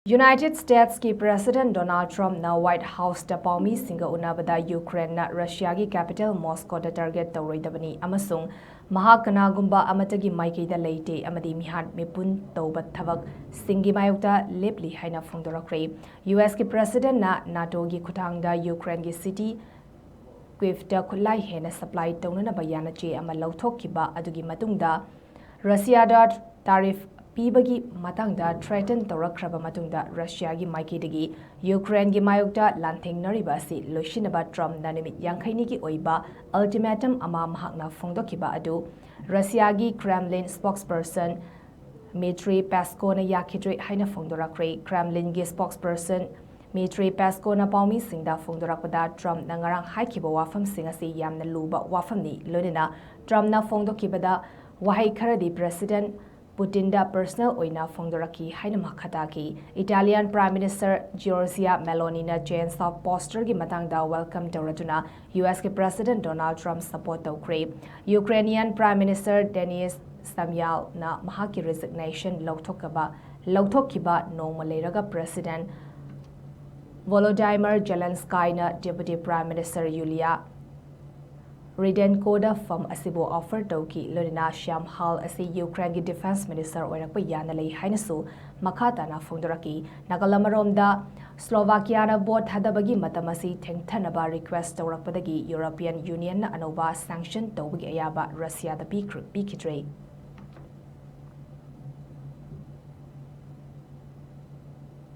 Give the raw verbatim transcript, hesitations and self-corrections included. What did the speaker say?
United States ꯀꯤ President Donald Trump ꯅ White House ꯇ ꯄꯥꯎꯃꯤꯁꯤꯡꯒ ꯎꯅꯕꯗ Ukraine ꯅ Russia ꯒꯤ capital Moscow ꯗ target ꯇꯧꯔꯣꯏꯗꯕꯅꯤ ꯑꯃꯁꯨꯡ ꯃꯍꯥꯛ ꯀꯅꯥꯒꯨꯝꯕ ꯑꯃꯠꯇꯒꯤ ꯃꯥꯏꯀꯩꯗ ꯂꯩꯇꯦ ꯑꯃꯗꯤ ꯃꯤꯍꯥꯠ ꯃꯤꯄꯨꯟ ꯇꯧꯕ ꯊꯕꯛꯁꯤꯡꯒꯤ ꯃꯥꯌꯣꯛꯇ ꯂꯦꯞꯂꯤ ꯍꯥꯏꯅ ꯐꯣꯡꯗꯣꯔꯛꯈ꯭ꯔꯦ꯫ ꯌꯨ ꯑꯦꯁ ꯀꯤ President ꯅ NATO ꯒꯤ ꯈꯨꯠꯊꯥꯡꯗ Ukraine ꯒꯤ city Kyiv ꯇ ꯈꯨꯠꯂꯥꯏ ꯍꯦꯟꯅ supply ꯇꯧꯅꯅꯕ ꯌꯥꯅꯆꯦ ꯑꯃ ꯂꯧꯊꯣꯛꯈꯤꯕ ꯑꯗꯨꯒꯤ ꯃꯇꯨꯡꯗ, Russia ꯗ tariff ꯄꯤꯕꯒꯤ ꯃꯇꯥꯡꯗ threaten ꯇꯧꯔꯛꯈ꯭ꯔꯕ ꯃꯇꯨꯡꯗ, Russia ꯒꯤ ꯃꯥꯏꯀꯩꯗꯒꯤ Ukraine ꯒꯤ ꯃꯥꯌꯣꯛꯇ ꯂꯥꯟꯊꯦꯡꯅꯔꯤꯕ ꯑꯁꯤ ꯂꯣꯏꯁꯤꯟꯅꯕ Trump ꯅ ꯅꯨꯃꯤꯠ ꯌꯥꯡꯈꯩꯅꯤꯒꯤ ꯑꯣꯏꯕ ultimatum ꯑꯃ ꯃꯍꯥꯛꯅ ꯐꯣꯡꯗꯣꯛꯈꯤꯕ ꯑꯗꯨ Russia ꯒꯤ Kremlin spokesperson Dmitry Peskov ꯅ ꯌꯥꯈꯤꯗ꯭ꯔꯦ ꯍꯥꯏꯅ ꯐꯣꯡꯗꯣꯔꯛꯈ꯭ꯔꯦ꯫ Kremlin ꯒꯤ spokesperson Dmitry Peskov ꯅ ꯄꯥꯎꯃꯤꯁꯤꯡꯗ ꯐꯣꯡꯗꯣꯔꯛꯄꯗ, Trump ꯅ ꯉꯔꯥꯡ ꯍꯥꯏꯈꯤꯕ ꯋꯥꯐꯝꯁꯤꯡ ꯑꯁꯤ ꯌꯥꯝꯅ ꯂꯨꯕ ꯋꯥꯐꯝꯅꯤ꯫ ꯂꯣꯏꯅꯅ Trump ꯅ ꯐꯣꯡꯗꯣꯛꯈꯤꯕꯗ ꯋꯥꯍꯩ ꯈꯔꯗꯤ President Putin ꯗ personal ꯑꯣꯏꯅ ꯐꯣꯡꯗꯣꯔꯛꯈꯤ ꯍꯥꯏꯅ ꯃꯈꯥ ꯇꯥꯈꯤ꯫ Italian Prime Minister Giorgia Meloni ꯅ change of posture ꯒꯤ ꯃꯇꯥꯡꯗ welcome ꯇꯧꯔꯗꯨꯅ ꯌꯨ ꯑꯦꯁ ꯀꯤ President Donald Trump support ꯇꯧꯈ꯭ꯔꯦ꯫ Ukrainian Prime Minister Denys Shmyhal ꯅ ꯃꯍꯥꯛꯀꯤ resignation ꯂꯧꯊꯣꯛꯈꯤꯕ, ꯂꯧꯊꯣꯛꯈꯤꯕ ꯅꯣꯡꯃ ꯂꯩꯔꯒ President Volodymyr Zelensky ꯅ Deputy Prime Minister Yulia Rydenko ꯗ ꯐꯝ ꯑꯁꯤꯕꯨ offer ꯇꯧꯈꯤ꯫ ꯂꯣꯏꯅꯅ Shmyhal ꯑꯁꯤ Ukraine ꯒꯤ Defense Minister ꯑꯣꯏꯔꯛꯄ ꯌꯥꯅ ꯂꯩ ꯍꯥꯏꯅꯁꯨ ꯃꯈꯥ ꯇꯥꯅ ꯐꯣꯡꯗꯣꯔꯛꯈꯤ꯫ ꯅꯥꯀꯜ ꯑꯃꯔꯣꯝꯗ, Slovakia ꯅ vote ꯊꯥꯗꯕꯒꯤ ꯃꯇꯝ ꯑꯁꯤ ꯊꯦꯡꯊꯅꯕ request ꯇꯧꯔꯛꯄꯗꯒꯤ European Union ꯅ ꯑꯅꯧꯕ sanction ꯇꯧꯕꯒꯤ ꯑꯌꯥꯕ Russia ꯗ ꯄꯤꯈ꯭ꯔ-, ꯄꯤꯈꯤꯗ꯭ꯔꯦ꯫